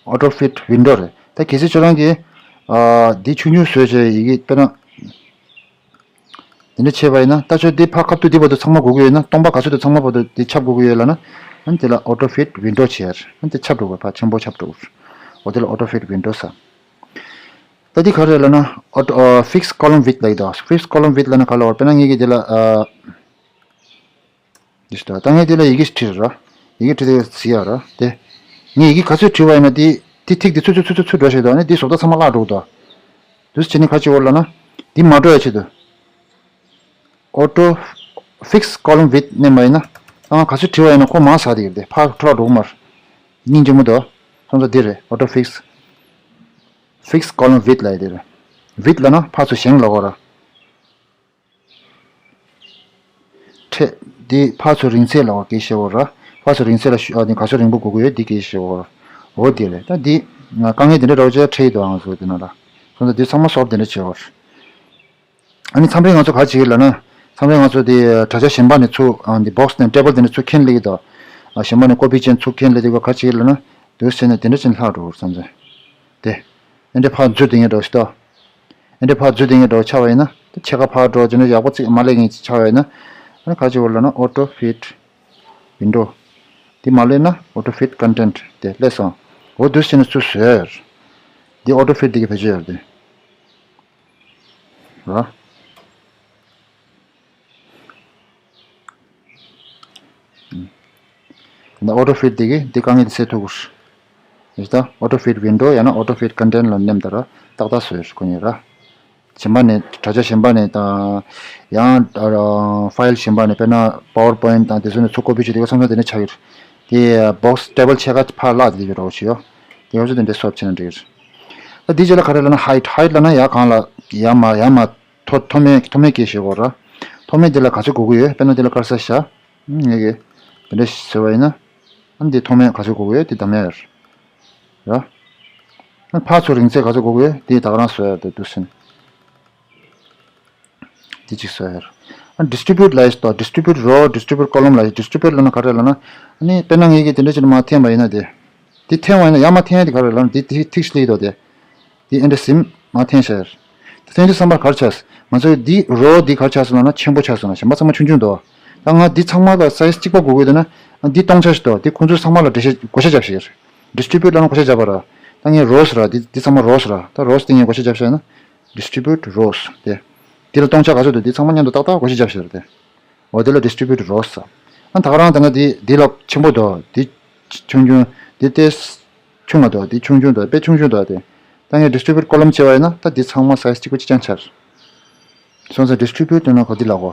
ཨོ་ཊོ་ཕིཊ་ཝིན་ཌོ་རེད། ད་གལ་སྲིད་ཁྱོད་རང་གིས། ཨ་འདི་ཆུང་ཆུང་བཟོས་བྱས་ཡི་གེ་དཔེར་ན། དེ་འདྲ་བྱས་པ་ཡིན་ན་ད་ཁྱོད་འདི་ཕར་ཁ་ཐུག་འདི་བར་དུ་ཚང་མ་དགོས་ཀྱི་ཡོད་ན་སྟོང་པ་ག་ཚོད་དུ་ཚང་མ་བར་དུ་འདི་ཁྱབ་དགོས་ཀྱི་ཡོད་ལབ་ན། ཨ་ནི་དེ་ལ་ཨོ་ཊོ་ཕིཊ་ཝིན་ཌོ་བྱས། ཨ་ནི་དེ་ཁྱབ་འགྲོ་དགོས། ཕར་ཆེན་པོ་ཁྱབ་འགྲོ་དགོས། འོ་དེ་ལ་ཨོ་ཊོ་ཕིཊ་ཝིན་ཌོ་ཟེར། ད་འདི་ག་རེ་ལབ་ན་ཨོ་ཊོ་ཨ་ཕིག་སི་ཀོ་ལམ་ཝིད་ལབ་ཀྱི་འདུག་ཕིག་སི་ཀོ་ལམ་ཝིད་ལབ་ན་ག་ལབ་དགོས་རེད། དཔེར་ན་ངེད་ཀྱིས་འདི་ལ་ཨ། འདི་ཞིག་ད་ངས་འདི་ལ་ཡི་གེ་ཞིག་བྲིས་ར། ཡི་གེ་བྲིས་ཏེ་གཟིགས་ཡ་ར་དེ། ངས་ཡི་གེ་ག་ཚོད་བྲིས་པ་ཡིན་ན་དེ་དེ་ཐིག་དེ་ཚུར་ཚུར་ཚུར་ཚུར་འགྲོ་བཞག་འདུག་ཨ་ནི་དེ་བཟོ་ལྟ་ཚང་མ་བརླག་འགྲོ་གི་འདུག་དུས་ཚོད་བྱས་ནས་ག་ཅིག་ཡོད་ལབ་ན། འདི་མ་འགྲོ་ཡ་ཆེད་དུ། ཨོ་ཊོ་ཕིག་སི་ཀོ་ལམ་ཝིད་མནན་པ་ཡིན་ན། ད་ང་ག་ཚོད་བྲིས་པ་ཡིན་ན་ཁོ་མར་ཟག་བསྡད་ཀྱི་རེད་དེ་ཕར་འཕྲོ་བརླག་འགྲོ་གི་མ་རེད། སྙིང་རྗེ་མོ་འདུག་སོང་ཙང་འདི་རེད། ཨོ་ཊོ་ཕིག་སི་ཕིག་སི་ཀོ་ལམ་ཝིད་ལབ་ཡ་དེ་རེད། ཝིད་ལབ་ན་ཕར་ཚུར་བཞེངས་ལབ་དགོས་ར། ཕྲད། འདི་ཕར་ཚུར་རིང་ཚད་ལ་འོ་སྐད་བཤད་འོ་ར། ཕར་ཚུར་རིང་ཚད་ལ་ཤུ་ཨ་ནི་ག་ཚོད་རིང་པོ་དགོས་ཀྱི་ཡོད་འདི་སྐད་བཤད་འོ་ར། འོ་དེ་རེད། ད་འདི་ང་དཀའ་ངལ་དེ་འདྲ་རོགས་བྱས་ཁྲལ་ཡི་དོ་ཨང་བཟོ་དེ་ན་ར། སོང་ཙང་འདི་ཚང་མ་སོབ་དེ་འདྲ་བྱེད་འོ་ར། ཨ་ནི་མཚམས་རེ་ང་ཚོ་ག་བྱེད་ཀྱི་ལབ་ན། མཚམས་རེ་ང་ཚོ་དེ་དྲ་རྒྱ་གཞན་པ་ནས་ཚུར་ཨ་འདི་བོག་སི་དང་ཊེ་བལ་དེ་འདྲ་ཚུར་འཁྱེར་སླེབས་ཀྱི་དོ། ཨ་གཞན་པ་ནས་ཀོ་པི་བྱས་ཚུར་འཁྱེར་སླེབས་དེ་ག་བྱེད་ཀྱི་ལབ་ན། འདུག་ཟེར་ནས་དེ་འདྲ་བྱས་ནས་ལྷག་འགྲོ་འོ་ར་བསམ་ཚེ། དེ། ཨེ་འདྲ་ཕར་འཛུལ་དེ་ངས་འགྲོ་ཤི་དོ། ཨེ་འདྲ་ཕར་འཛུལ་དེ་ངས་འགྲོ་ཆགས་པ་ཡིན་ན། ད་ཕྱེད་ཀ་ཕར་འགྲོ་བྱས་ནས་ཡག་པོ་ཅིག་མ་ལས་ངེས་ཅིག་ཆགས་པ་ཡིན་ན། ཨ་ནི་ག་ཅིག་འོ་ལབ་ན་ཨོ་ཊོ་ཕིཊ་ཝིན་ཌོ། དེ་མ་ལས་ན་ཨོ་ཊོ་ཕིཊ་ཀོན་ཊེན་ཊི་དེ་སླེབས་སོང་། འོ་འདུག་ཟེར་ནས་ཚུར་བཟོས། དེ་ཨོ་ཊོ་ཕིཊ་དེ་གི་བེད་སྤྱོད་ཡོད་རེད་དེ། ར། ད་ཨོ་ཊོ་ཕིཊ་དེ་གིས་འདི་དཀའ་ངལ་དེ་སེལ་ཐུབ་ཀྱི་རེད། ད་ཨོ་ཊོ་ཕིཊ་ཝིན་ཌོ་ཡང་ན་ཨོ་ཊོ་ཕིཊ་ཀོན་ཊེན་ཊི་ལ་མནན་ད་ར་ཏག་ཏག་བཟོས་ཁོ་གཉིས་ར། གཞན་པ་ནས་དྲ་རྒྱ་གཞན་པ་ནས་དང་། ཡང་ཨ་ཕའིལ་གཞན་པ་ནས་དཔེར་ན་པ་ཝར་པོ་ཡིན་ཊི་དང་དེ་ཚོ་ནས་ཚུར་ཀོ་པི་བྱས་དེ་ག་ཚང་ཚང་དེ་ནས་ཆགས་ཀྱི་རེད། དེ་བོག་སི་ཊེ་བལ་ཕྱེད་ཀ་ཕར་བརླག་དེ་ཡོད་རོགས་བྱེད་ཡོ། དེ་ག་ཚོད་དེ་འདྲའི་སོབ་བྱས་ན་འགྲིག་གི་རེད། ད་འདི་རྗེས་ལ་ག་རེ་ལབ་ན་ཧའིཌ། ཧའིཌ་ལབ་ན་ཡར་གང་ལ་ཡར་མ་ཡར་མ། མཐོ་མཐོ་དམན་མཐོ་དམན་སྐད་བཤད་དགོས་ར། མཐོ་དམན་འདི་ལ་ག་ཚོད་དགོས་ཀྱི་ཡོད། དཔེར་ན་འདི་ལ་དཀར་ས་བཞག་ངེད་ཀྱིས་དེ་འདྲ་ཟེར་བ་ཡིན་ན། ཨ་འདི་མཐོ་དམན་ག་ཚོད་དགོས་ཀྱི་ཡོད་དེ་གདམ་ཡ་ཡོད་ར། ཨ་ཕར་ཚུར་རིང་ཚད་ག་ཚོད་དགོས་ཀྱི་ཡོད་དེ་ད་ག་རང་བཟོ་ཡ་དེ་འདུག་ཟིན། དེ་གཅིག་བཟོ་ཡ་ཡོད་ར། ཨ་ཌི་སི་ཊི་བིའུཊ་ལབ་ཡས་དང་ཌི་སི་ཊི་བིའུཊ་རོ་ཌི་སི་ཊི་བིའུཊ་ཀོ་ལམ་ལབ་ཡས། ཌི་སི་ཊི་བིའུཊ་ལབ་ན་ག་རེ་ལབ་ན། ཨ་ནི་དཔེར་ན་ངེད་ཀྱིས་དེ་འདྲ་བྱས་ནས་མར་འཐེན་པ་ཡིན་ན་དེ། དེ་འཐེན་པ་ཡིན་ན་ཡར་མར་འཐེན་ཡ་དེ་ག་རེ་ལབ་ན་དེ་དེ་ཐིག་སླེབས་ཀྱི་འདུག་དེ། དེ་ཨེ་འདྲ་ཟིན་མར་འཐེན་བཞག་ཡ་རེད། ད་དེང་དུས་བསམ་པར་ག་རེ་ཆགས། ང་ཚོའི་འདི་རོ་འདི་ག་རེ་ཆགས་སོང་ལབ་ན་ཆེན་པོ་ཆགས་སོང་ན་གཞན་པ་ཚང་མ་ཆུང་ཆུང་འདུག་ད་ང་འདི་ཚང་མ་ལ་སའི་ཛི་གཅིག་པ་དགོས་ཀྱི་འདུག་ན་འདི་སྟོང་ཆ་ཞིག་འདུག་འདི་ཁོང་ཚོ་ཚང་མ་ལ་འགྲེལ་བཤད་བགོ་བཤའ་རྒྱབ་ཤིག་ཌིས་ཊི་རི་བྷིའུ་ཊི་ལབ་ན་བགོ་བཤའ་རྒྱབ་པ་ར། ད་ངས་རོ་སི་ར་འདི་འདི་ཚང་མ་རོ་སི་ར། ད་རོ་སི་འདི་ངས་བགོ་བཤའ་རྒྱབ་ཤག་ན་ཌིས་ཊི་རི་བྷིའུ་ཊི་རོ་སི་དེ། འདི་ལ་སྟོང་ཆ་ག་ཚོད་འདུག་འདི་ཚང་མ་མཉམ་དུ་ཏག་ཏག་བགོ་བཤའ་རྒྱབ་ཤག་ར་དེ། འོ་དེ་ལ་ཌིས་ཊི་རི་བྷིའུ་ཊི་རོ་སི་ཟེར། ཨ་ད་ག་རང་ད་ན་འདི་འདི་ལ་ཆེན་པོ་འདུག་འདི་ཆུང་ཆུང་། འདི་ཏོག་ཙམ་ཆུང་བ་འདུག་འདི་ཆུང་ཆུང་འདུག་དཔེ་ཆུང་ཆུང་འདུག་དེ། ད་ངས་ཌིས་ཊི་རི་བྷིའུ་ཊི་ཀོ་ལམ་བྱས་པ་ཡིན་ན་ད་འདི་ཚང་མ་སའི་ཛི་གཅིག་པ་གཅིག་རྐྱང་ཆགས། སོང་ཙང་ཌིས་ཊི་རི་བྷིའུ་ཊི་ཡོད་ན་གོ་འདི་ལ་གོ།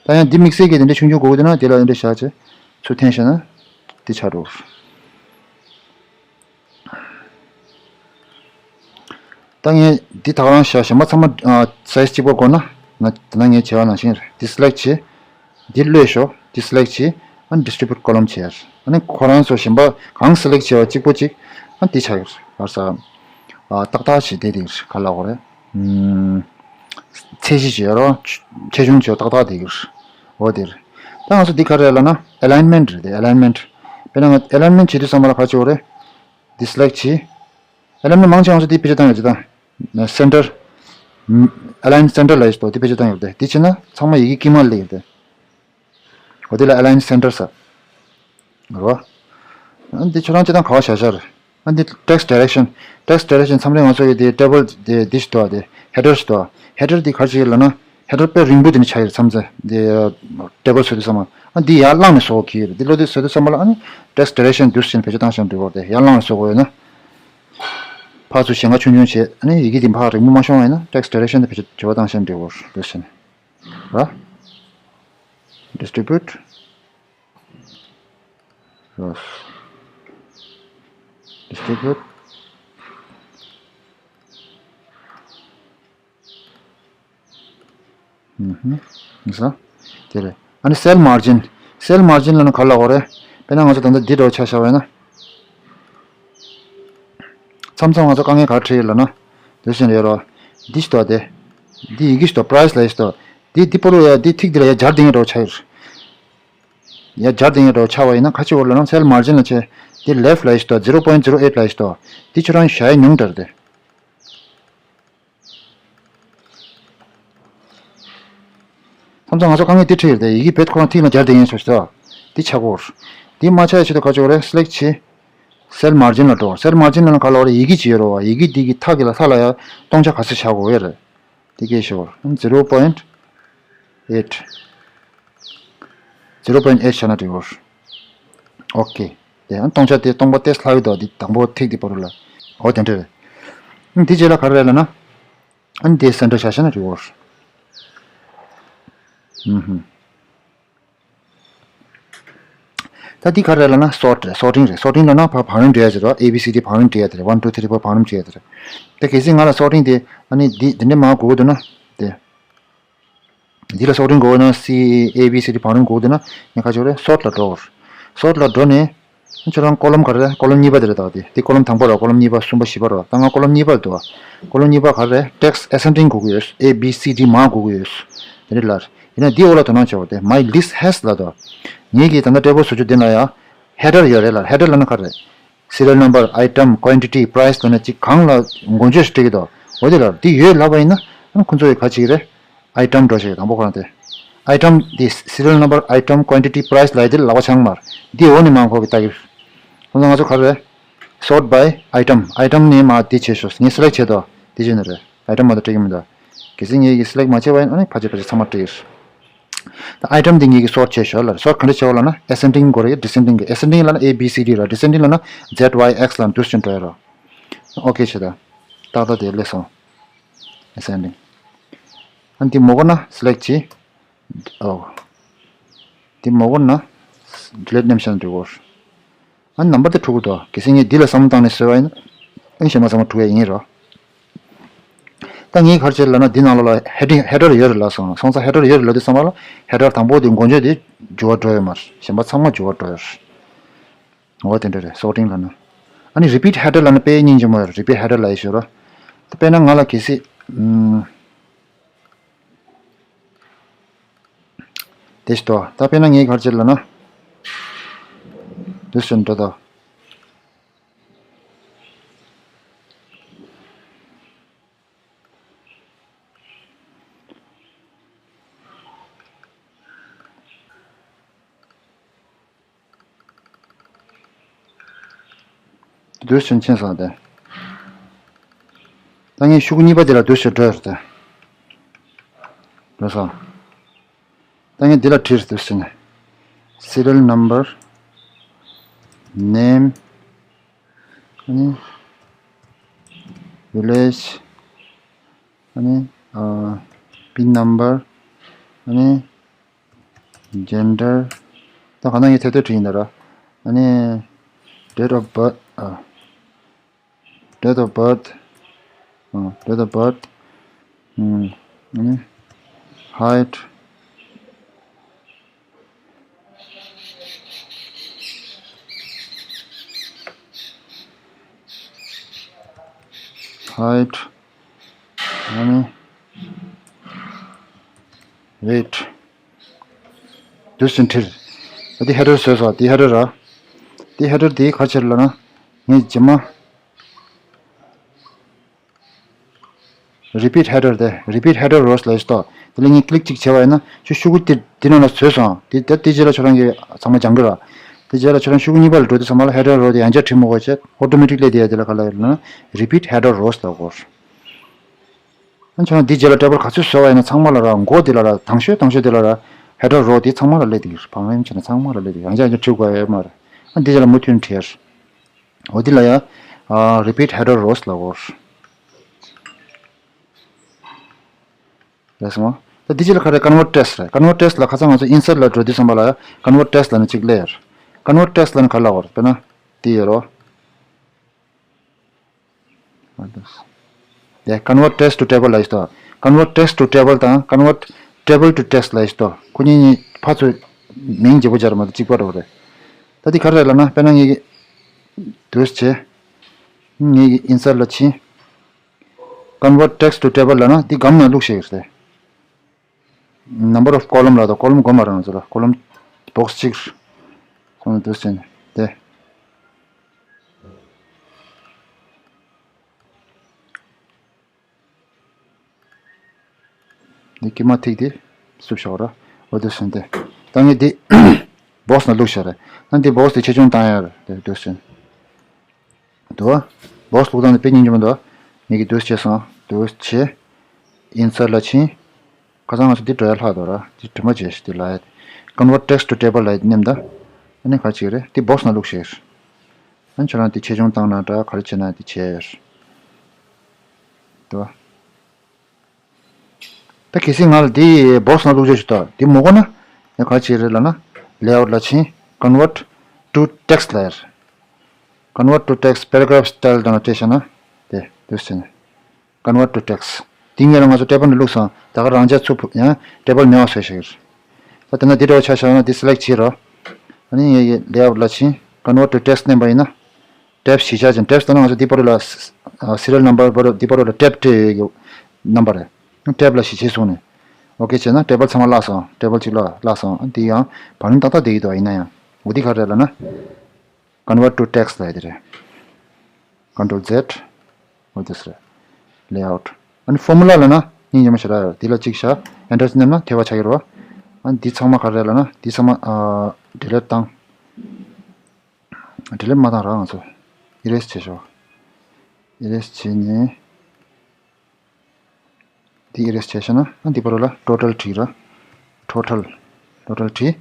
ད་ཡང་འདི་དམིགས་བསལ་གྱི་དེ་འདྲ་ཆུང་ཆུང་དགོས་ཀྱི་འདུག་ན་དེ་ལ་འདི་འདྲ་བཞག་བྱས་ཚུར་འཐེན་བཞག་ན་འདི་ཆགས་འགྲོ། ད་ངས་འདི་ད་ག་རང་བཞག་གཞན་པ་ཚང་མ་ཨ་སའི་ཛི་གཅིག་པ་དགོས་ན་ང་ད་ནང་ངས་བྱས་པ་ནང་བཞིན་རེད། འདི་སི་ལེག་བྱས། འདི་གློད་ཤོག་འདི་སི་ལེག་བྱས། ཨ་ནི་ཌིས་ཊི་རི་བྷིའུ་ཊི་ཀོ་ལམ་བྱས། ཨ་ནི་ཁོ་རང་ཚོ་གཞན་པ་གང་སི་ལེག་བྱས་པ་གཅིག་པོ་གཅིག་ཨ་འདི་ཆགས་ཡོད་རེད་བར་ས། ཨ་ཏག་ཏག་བྱས་བསྡད་དེ་ག་ལ་གོ་རེད། ཚད་གཞི་བྱས་རོ། ཆེ་ཆུང་བྱས་ཏག་ཏག་བསྡད་ཀྱི་རེད། འོ་དེ་རེད། ད་ང་ཚོ་འདི་ག་རེ་ལབ་ན་ཨེ་ལའིན་མེན་ཊི་རེད་དེ། ཨེ་ལའིན་མེན་ཊི། དཔེར་ན་ང་ཨེ་ལའིན་མེན་ཊི་བྱེད་དུས་ཙམ་པ་ལ་ག་བྱེད་དགོས་རེད། འདི་སི་ལེག་བྱས། ཨེ་ལའིན་མེན་ཊི་མང་ཆེ་ང་ཚོ་འདི་བེད་སྤྱོད་བཏང་ཡོད་ཅི་དང་། སེན་ཊར། ཨེ་ལའིན་སེན་ཊར་ལབ་ཡོད་དོ་འདི་བེད་སྤྱོད་བཏང་ཡོད་དེ། འདི་བྱས་ན་ཚང་མ་ཡི་གེ་དཀྱིལ་མ་ལ་སླེབས་ཡོད་དེ། འོ་དེ་ལ་ཨེ་ལའིན་སེན་ཊར་ཟེར། རེད་བ། ཨ་འདི་ཁྱོད་རང་སྤྱིར་བཏང་ག་བ་བཞག་བཞག་རེད། ཨ་འདི་ཊེག་སི་ཊི་ཌའི་རེག་ཤན། ཊེག་སི་ཊི་ཌའི་རེག་ཤན་མཚམས་རེ་ང་ཚོ་ཡི་དེ་ཊེ་བལ་དེ་འདི་ཞིག་འདུག་དེ་ཧེ་ཌར་ཞིག་འདུག་ཧེ་ཌར་འདི་ག་རེ་བྱེད་ཀྱི་ལབ་ན་ཧེ་ཌར་དཔེ་རིང་པོ་དེ་ནི་ཆགས་ཡོད་མཚམས་ཚེ་འདི་ཊེ་བལ་བཟོ་དུས་ཙམ་པ། ཨ་འདི་ཡར་བླངས་ནས་བཟོ་གི་ཡོད་རེད། འདི་བློ་དེ་བཟོ་དུས་ཙམ་པ་ལ་ཨ་ནི་ཊེག་སི་ཊི་ཌའི་རེག་ཤན་འདུག་ཟེར་ནས་བེད་སྤྱོད་བཏང་བཞག་འདུག་གོ་དེ་ཡར་བླངས་ནས་བཟོ་དགོས་ཡོད་ན། ཕར་ཚུར་ཞེང་ཁ་ཆུང་ཆུང་བྱས་ཨ་ནི་ཡི་གེ་འདི་ཕར་རིང་པོ་མ་ཤོང་བ་ཡིན་ན་ཊེག་སི་ཊི་ཌའི་རེག་ཤན་དེ་བེད་སྤྱོད་བྱེད་པ་བཏང་བཞག་འདུག་གོ་འདུག་ཟེར་ནས། ར། ཌིས་ཊི་རི་བྷིའུ་ཊི། རོ་སི། ཌིས་ཊི་རི་བྷིའུ་ཊི། ཨུ་ཧུམ། ཡིན་ས། དེ་རེད། ཨ་ནི་སེལ་མར་ཇིན། སེལ་མར་ཇིན་ལབ་ན་ག་ལ་གོ་རེད། དཔེར་ན་ང་ཚོ་ད་ལྟ་འདི་འདྲ་བོ་ཆ་བཞག་པ་ཡིན་ན། མཚམས་མཚམས་ང་ཚོ་དཀའ་ངལ་ག་རེ་འཕྲད་ཡོད་ལབ་ན། འདི་བཞིན་རེད་རོ། འདི་ཞིག་འདུག་སྟེ། འདི་ཡི་གེ་ཞིག་འདུག་པ་རའི་སི་ལབ་ཡ་ཞིག་འདུག་འདི་འདི་པོ་རུ་ཡ་འདི་ཐིག་འདི་ལ་ཡ་སྦྱར་བསྡད་མཁན་འདྲ་བོ་ཆགས་ཡོད། ཡ་སྦྱར་བསྡད་མཁན་འདྲ་བོ་ཆགས་པ་ཡིན་ན་ག་ཅི་འོ་ལབ་ན་སེལ་མར་ཇིན་ལ་བྱས། འདི་ལེབ་ལབ་ཡ་ཞིག་འདུག་ཛི་རོ་པོ་ཡིན་ཊི་ཛི་རོ་ཨེ་ཊི་ལབ་ཡ་ཞིག་འདུག་འདི་ཁྱོད་རང་བཞག་ཡ་ཉུང་དྲགས་རེད། མཚམས་མཚམས་ང་ཚོ་དཀའ་ངལ་འདི་འཕྲད་ཡོད་རེད་དེ། ཡི་གེ་བེད་ཁོ་རང་ཐིག་ལ་སྦྱར་བསྡད་མཁན་ཞིག་འདུག་འདི་ཆགས་ཀྱི་ཡོད། འདི་མ་ཆགས་ཡ་ཆེད་དུ་ག་ཅི་འོ་རེད། སི་ལེག་བྱས། སེལ་མར་ཇིན་ལ་འགྲོ། སེལ་མར་ཇིན་ལ་ན་ག་ལ་བ་རེད། ཡི་གེ་ཅིག་ཡོད་རེད་བ། ཡི་གེ་འདི་གི་མཐའ་གི་ལ་ས་ལ་ཡ་སྟོང་ཆ་ག་ཚོད་བཞག་དགོས་ཡོད་རེད། འདི་སྐད་ཤོར། ཛི་རོ་པོ་ཡིན་ཊི་ཨེ་ཊི། ཛི་རོ་པོ་ཡིན་ཊི་ཨེ་ཊི་བཞག་ན་འགྲིག་གོ། ཨོ་ཀེ། དེ་ཡང་སྟོང་ཆ་དེ་སྟོང་པ་དེ་ལྷག་ཡོད་དོ། འདི་དང་པོ་ཐིག་འདི་བར་ལ། འོ་དེ་འདྲ་རེད། འདི་རྗེས་ལ་ག་རེ་རེད་ལབ་ན། ཨ་ནི་དེ་སེན་ཊར་བཞག་བཞག་ན་འགྲིག་གོ། ཨུ་ཧུམ། ད་འདི་ག་རེ་ལབ་ན་སོར་ཊི་རེད། སོར་ཊིང་རེད། སོར་ཊིང་ལབ་ན་ཕ་བང་རིམ་འགྲོ་ཡ་ཅིག་རེད། ཨེ་བི་སི་ཌི་བང་རིམ་འགྲོ་ཡ་དེ་རེད། ཝན་ཊུ་ཐི་རི་ཕོར་བང་རིམ་འགྲོ་ཡ་དེ་རེད། ད་གལ་སྲིད་ང་ལ་སོར་ཊིང་དེ་ཨ་ནི་འདི་འདི་འདྲ་མང་དགོས་ཀྱི་འདུག་ན་དེ། འདི་ལ་སོར་ཊིང་དགོས་ན་སི་ཨེ་བི་སི་ཌི་བང་རིམ་དགོས་ཀྱི་འདུག་ན་ངས་ག་ཅི་རེད། སོར་ཊི་ལ་འགྲོ། སོར་ཊི་ལ་འགྲོ་ནས་ཁྱོད་རང་ཀོ་ལམ་ག་རེ་རེད། ཀོ་ལམ་གཉིས་པ་དེ་རེད། ད་དེ་དེ་ཀོ་ལམ་དང་པོ་རེད། ཀོ་ལམ་གཉིས་པ་གསུམ་པ་བཞི་པ་རེད། ད་ང་ཀོ་ལམ་གཉིས་པ་ལ་འདུག་ཀོ་ལམ་གཉིས་པ་ག་རེ་རེད། ཊེག་སི་ཨེ་སེན་ཌིང་དགོས་ཀྱི་ཡོད། ཨེ་བི་སི་ཌི་མང་དགོས་ཀྱི་ཡོད། དེ་འདྲ་ལབ། ཡིན་ན་འདི་འོག་ལ་དོ་སྣང་བྱེད་དགོས་ཏེ། My list has ལབ་དོ། ངེད་ཀྱིས་ད་ལྟ་ཊེ་བལ་བཟོ་རྒྱུ་འདི་ན་ཡང་ཧེ་ཌར་ཡོད་རེད་ལ། ཧེ་ཌར་ལབ་ན་ག་རེ་རེད། Serial number, item, quantity, price ལབ་ན་ཅིག་གང་ལ་མགོ་བརྗོད་ཞིག་སྤྲད་ཀྱི་འདུག་འོ་དེ་ལ་འདི་ཡོད་ལབ་པ་ཡིན་ན་ཨ་ཁོ་ཚོ་ཡི་ག་ཅིག་རེད། ཨའི་ཊམ་འགྲོ་ཞིག་དང་པོ་ཁོ་རང་དེ། ཨའི་ཊམ་འདི་Serial number, item, quantity, price ལབ་ཡ་དེ་ལ་ལག་པ་འཆང་མར་འདི་འོག་ནས་མར་ཁོ་གི་ལྟ་གི། ཁོ་ཚོ་ང་ཚོ་ག་རེ་རེད། Sort by item. ཨའི་ཊམ། ཨའི་ཊམ་ནས་མར་འདི་བྱེད་ཤོག་ངས་སི་ལེག་བྱེད་དོ། འདི་བྱེད་ནི་རེད། ཨའི་ཊམ་མ་གཏོགས་སྤྲད་ཀྱི་མི་འདུག་གལ་སྲིད་ངས་ཀྱི་སི་ལེག་མ་བྱས་པ་ཡིན་ཨ་ནི་ཕལ་ཆེར་ཕལ་ཆེར་ཚང་མ་སྤྲད་ཀྱི་རེད། ད་ཨའི་ཊམ་འདི་ངེད་ཀྱིས་སོར་ཊི་བྱས་ཤོག་ལབ་རེད། སོར་ཊི་ག་འདྲ་བྱེད་དགོས་ལབ་ན་ཨེ་སེན་ཌིང་དགོས་རེད། ཌི་སེན་ཌིང་གི། ཨེ་སེན་ཌིང་ལབ་ན་ཨེ་བི་སི་ཌི་རེད། ཌི་སེན་ཌིང་ལབ་ན་ཛེཌ་ཝའི་ཨེག་སི་ལབ་འདུག་སེ་བྱས་འགྲོ་ཡ་རོ། ཨོ་ཀེ་བྱེད་ད། ཏག་ཏག་དེ་སླེབས་སོང་། ཨེ་སེན་ཌིང་། ཨ་འདི་མོ་དགོས་ན་སི་ལེག་བྱེད། ཨོ། འདི་མོ་དགོས་ན་ཌི་ལིཊ་ནེམ་བྱས་ན་འགྲིག་གོ། ཨ་ནི་ནམ་བར་དེ་འཁྲུག་གི་འདུག་གལ་སྲིད་ངས་འདི་ལ་བསམ་བློ་བཏང་ནས་བཟོས་པ་ཡིན་ན་ཨ་ནི་གཞན་པ་ཚང་མ་འཁྲུག་ཡ་ཡིན་རོ། ད་ངས་ག་རེ་བྱས་ལབ་ན་འདི་ནང་ལོགས་ལ་ཧེ་ཌིང་ཧེ་ཌར་ཡོད་རེད་ལབ་སོང་། སོང་ཙང་ཧེ་ཌར་ཡོད་རེད་ལབ་དུས་ཙམ་པ་ལ་ཧེ་ཌར་དང་པོ་དེ་མགོ་བརྗོད་དེ་འགྱུར་བ་འགྲོ་ཡོད་མ་རེད། གཞན་པ་ཚང་མ་འགྱུར་བ་འགྲོ་ཡོད་རེད། འོ་དེ་འདྲ་རེད། སོར་ཊིང་ལབ་ན། ཨ་ནི་རི་པིཊ་ཧེ་ཌར་ལབ་ན་དཔེ་སྙིང་རྗེ་མོ་ཡོད་རེད། རི་པིཊ་ཧེ་ཌར་ལབ་ཡ་ཞོར་རོ། ད་དཔེར་ན་ང་ལ་གལ་སྲིད་ཨུམ། དེ་ཞིག་ཏོ། ད་དཔེར་ན་ངས་ག་རེ་བྱེད་ལབ་ན། དེ་ཞིག་འགྲོ་ད། དུས་ཕྱིན་ཕྱིན་སོང་སྟེ། ད་ངས་ཤོག་གུ་གཉིས་པ་དེ་ལ་དུས་ཕྱིན་འགྲོ་ཡོད་དེ། འགྲོ་སོང་། ད་ངས་འདི་ལ་བྲིས་དུས་ཕྱིན། Serial number, name, ཨ་ནི་village, ཨ་ནི་ཨ་pin number, ཨ་ནི་gender། ད་ག་ན་ངས་ཐད་ཐད་བྲིས་ཡིན་ད་ར། ཨ་ནི་date of birth, ཨ། Date of birth, ཨ། Date of birth, ཨ་ནི་height, height, ཨ་ནི་weight། དུས་ཕྱིན་བྲིས། ད་འདི་header བཟོས་སོང་། འདི་header ར། འདི་header འདི་ག་ཕྱིར་ལབ་ན། ངས་རྗེས་མ་repeat header དེ། Repeat header rows ལབ་ཡོད་དོ། དེ་ལ་ངས་click གཅིག་བྱས་པ་ཡིན་ན་ཤོག་ཤོག་གུ་དེ་འདི་ནང་ལ་བཟོས་སོང་། དེ་ད་དེ་རྗེས་ལ་ཁྱོད་རང་གིས་ཚང་མ་སྦྱང་གི་ར། དེ་རྗེས་ལ་ཁྱོད་རང་ཤོག་གུ་གཉིས་པ་ལ་འགྲོ་དུས་ཙམ་པ་ལ་header row དེ་ཡང་བསྐྱར་བྲིས་མི་དགོས་བྱས། automatically དེ་ཡ་དེ་ལ་ག་ལབ་ཡོད་ལབ་ན་repeat header rows ལབ་གོ། ཨ་ཁྱོད་རང་འདི་རྗེས་ལ་ཊེ་བལ་ག་ཚོད་བཟོས་པ་ཡིན་ན་ཚང་མ་ལ་ར། མགོ་འདི་ལ་ར། དང་ཤོས་དང་ཤོས་འདི་ལ་ར། header row འདི་ཚང་མ་ལ་སླེབས་བསྡད་ཀྱི་རེད། བང་རིམ་བྱས་ན་ཚང་མ་ལ་སླེབས་བསྡད་ཀྱི་རེད། ཡང་བསྐྱར་ཡང་བསྐྱར་བྲིས་དགོས་ཡ་ཡོད་མ་རེད། ཨ་འདི་རྗེས་ལ་མུ་མཐུད་ནས་བྲིས་ཡ་རེད། འོ་འདི་ལ་ཡ་ཨ་repeat header rows ལབ་གོ། རེད་སོང་ང་། ད་འདི་རྗེས་ལ་ག་རེ། convert text རེད། convert text ལ་ཁ་སང་ང་ཚོ་insert ལ་འགྲོ་དུས་ཙམ་པ་ལ་ཡ་convert text ལབ་ནས་གཅིག་སླེབས་ཡ་རེད། convert text ལབ་ནས་ག་རེ་ལབ་དགོས་རེད། དཔེར་ན་འདི་ཡོད་རོ། དེ་convert text to table ལབ་ཡོད་དོ། convert text to table དང་convert table to text ལབ་ཡོད་དོ། ཁོ་གཉིས་གཉིས་ཕར་ཚུར་མིང་བརྗེ་པོ་སྦྱར་མ་གཏོགས་གཅིག་པ་རེད་པ། ད་འདི་ག་རེ་རེད་ལབ་ན། དཔེར་ན་ངེད་ཀྱི་དུས་བྱས། ངེད་ཀྱི་insert ལ་ཕྱིན། convert text to table ལབ་ན་འདི་སྒམ་ནང་བླུགས་ཤེས་ཀྱི་རེད། number of column ལབ་དོ། column དགོས་མ་རེད་ང་ཚོ་ལ། column box གཅིག་སོང་དུས་ཟིན་ཏེ། འདི་ཀྱི་མ་ཐིག་འདི་བསུབ་ཤོག་ར། འོ་དུས་ཟིན་ཏེ། ད་ངས་འདི་box ནང་བླུགས་ཤོག་རེད། ད་འདི་box འདི་ཆེ་ཆུང་བཏང་ཡ་རེད་དུས་ཟིན། འདུག་བ། box བླུགས་སྟངས་དེ་དཔེ་སྙིང་རྗེ་མོ་འདུག་བ། ངེད་ཀྱིས་འདུག་བྱས་སོང་། འདུག་བྱས། insert ལ་ཕྱིན། ཁ་སང་ང་ཚོ་འདི་འགྲོ་ཡ་ལྷག་འདུག་ར། འདི་དྲི་མ་བརྗེད་ཤིག་འདི་ལ་ཡ། convert text to table ལ་ཡ་མནན་ད། ཨ་ནི་ག་རེ་བྱེད་ཀྱི་རེད། འདི་box ནང་བླུགས་ཤིག་ཨ་ནི་ཁྱོད་རང་འདི་ཆེ་ཆུང་བཏང་ན་འདྲ། ག་རེ་བྱེད་ན་འདི་བྱས་ཡོད། འདུག་བ། ད་གལ་སྲིད་ང་ལ་འདི་box ནང་བླུགས་རྒྱུ་ཞིག་འདུག་འདི་མི་དགོས་ན། ཡང་ག་རེ་བྱེད་རེད་ལབ་ན། layout ལ་ཕྱིན། convert to text ལབ་ཡ། convert to text paragraph style དང་ལ་སྤྲད་བཞག་ན། དེ་འདུག་ཟེར་ནས། convert to text འདི་སྔོན་ལ་ང་ཚོ་table ནང་བླུགས་སོང་། ད་ག་རང་ཅག་ཚུར་ཕུ་ཡང་table མེད་པ་བཟོས་བཞག་གི་རེད། ད་དེ་ན་འདི་འདྲ་བ་ཆ་བཞག་ན་འདི་select བྱེད་རོགས། ཨ་ནི་ངེད་ཀྱི་layout ལ་ཕྱིན། convert to text མནན་པ་ཡིན་ན། tab བཞི་ཆ་ཅན། tab ཟེར་ན་ང་ཚོ་འདི་བར་དུ་ལ་serial number བར་དུ་འདི་བར་དུ་ལ་tab སྤྲད་ཡོད་ཀྱི་number རེད། tab ལ་བཞི་ཆ་བཟུང་ནས་okay བྱས་ན་table ཚང་མ་བརླག་སོང་། table གཅིག་བརླག་བརླག་སོང་། འདི་ཡང་བང་རིམ་ཏག་ཏག་བསྡད་ཀྱི་འདུག་ཡིན་ན་ཡང་འོ་འདི་ག་རེ་རེད་ལབ་ན། convert to text ལབ་ཡ་དེ་རེད། control Z འོ་དེ་རེད། layout ཨ་ནི་formula ལབ་ན་སྙིང་རྗེ་མོ་ཞེ་དྲག་ཡོད། འདི་ལ་གཅིག་བཞག enter མནན་ན་ཐེབས་པ་ཆགས་ཀྱི་རེད་བ། ཨ་ནི་འདི་ཚང་མ་ག་རེ་རེད་ལབ་ན། འདི་ཚང་མ་ཨ་delete བཏང་། delete མ་བཏང་ར་ང་ཚོ། erase བྱེད་ཤོག erase བྱས་ནས། འདི་erase བྱས་ཤག་ན་ཨ་འདི་བར་དུ་ལ་total བྲིས་ར། total total བྲིས།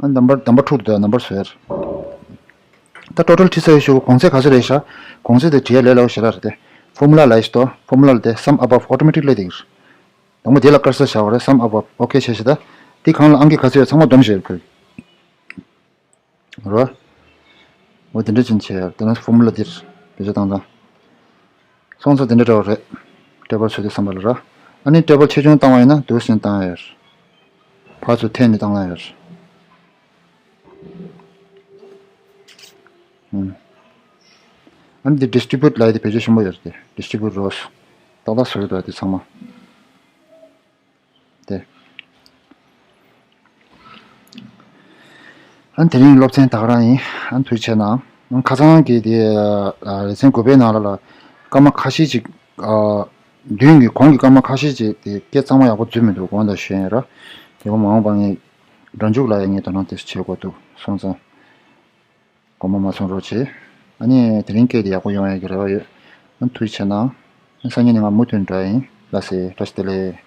ཨ་number number དྲུག་ཏུ་number བཟོས། ད་total བྲིས་ཚར་ཡོད་ཤོག་གོང་ཚད་ག་ཚོད་རེད་ཤག་གོང་ཚད་དེ་བྲིས་ཡ་ལས་སླ་པོ་ཞེ་དྲག་རེད་དེ། formula ལ་ཡིས་ཏོ། formula ལ་དེ་sum above automatically དེ་གིར། དང་པོ་དེ་ལ་cursor བཞག་པ་རེད། sum above okay བྱས་ཤག་ད་འདི་གང་ལ་ཨང་ཀི་ག་ཚོད་ཡོད་ཚང་མ་སྡོམ་བྱས་ཡོད་ཁུལ། རོ། འོ་དེ་འདྲ་ཅན་བྱས་ཡོད། དེ་ནས་formula འདིར་བེད་སྤྱོད་བཏང་དང་། སོང་ཙང་དེ་འདྲ་འདྲ་བ་རེད། table བཟོ་དུས་བསམ་པ་ལ་ར། ཨ་ནི་table ཆེ་ཆུང་བཏང་བ་ཡིན་ན་འདུག་སེ་བཏང་ཡ་ཡོད། ཕར་ཚུར་འཐེན་ནས་བཏང་ཡ་ཡོད། ཨུམ། ཨ་ནི་འདི་distribute ལབ་ཡ་དེ་བེད་སྤྱོད་ཆེན་པོ་ཡོད་རེད་དེ། distribute rows ཏག་ཏག་བཟོ་གི་འདུག་དེ་ཚང་མ། དེ། ཨ་དེ་རིང་སློབ་ཚན་ད་ག་རང་ཡིན། ཨ་ཐུགས་རྗེ་ཆེ་གནང་། ཨ་ཁ་སང་གི་དེ་ལེ་ཚན་དགུ་པའི་ནང་ལ་ལ་སྐར་མ་ཁ་ཤས་ཅིག་ཨ་མདུན་གྱི་གོང་གི་སྐར་མ་ཁ་ཤས་ཅིག་དེ་སྐད་གཙང་མ་ཡག་པོ་འཛུལ་མི་འདུག་དགོངས་དག་ཞུ་ཡིན་ར། དེ་བ་མ་འོངས་པ་ངས་སྒྲ་འཇུག་ལ་ཡང་ངས་དོ་སྣང་དེ་བྱེད་དགོས་འདུག་སོང་ཙང་དགོངས་པ་མ་ཚོམ་རོགས་བྱེད། ཨ་ནི་དེ་རིང་སྐད་དེ་ཡག་པོ་ཡོང་ཡག་གི་རེ་བ་ཡོད། ཨ་ཐུགས་རྗེ་ཆེ་གནང་། སང་ཉིན་ནས་ང་མུ་མཐུད་འགྲོ་ཡ་ཡིན། ལགས་སེ། བཀྲ་ཤིས་བདེ་ལེགས།